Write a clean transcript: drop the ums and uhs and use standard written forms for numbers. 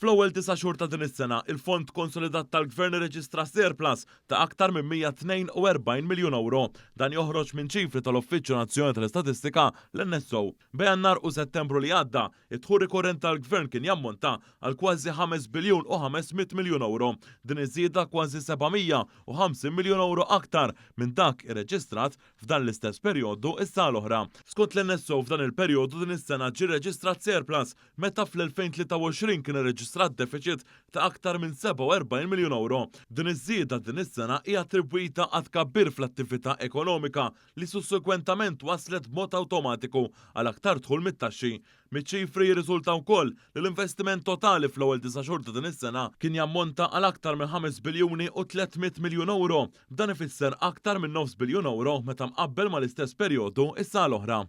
Fl-ewwel disa' xhur ta' din is-sena, il-fond konsolidat tal-Gvern irreġistra surplus ta' aktar minn 142 miljun ewro. Dan joħroġ minn ċifri tal-Uffiċċju Nazzjonali tal-Istatistika, l-NSO. Bejn Jannar u Settembru li għadda, id-dħul rikorrenti tal-Gvern kien jammonta għal kważi 5 biljun u 500 miljun ewro. Din iż-żieda kważi 750 miljun ewro aktar minn dak irreġistrat f'dan l-istess perjodu s-sena l-oħra. Skont l-NSO f'dan il-perjodu din is-sena ġie rreġistrat surplus meta fl-2023 kien irreġistrat defiċit ta' aktar minn 47 miljun ewro. Din iż-żieda din is-sena hija attribwita għat-tkabbir fl-attività ekonomika li sussegwentament wasslet b'mod awtomatiku għal aktar dħul mit-taxxi. Miċ-ċifri jirriżulta wkoll li l-investiment totali fl-ewwel disa' xhur ta' din is-sena kien jammonta għal aktar minn 5 biljuni u 300 miljun ewro. Dan ifisser aktar minn nofs biljun ewro meta mqabbel mal-istess perjodu s-sena l-oħra.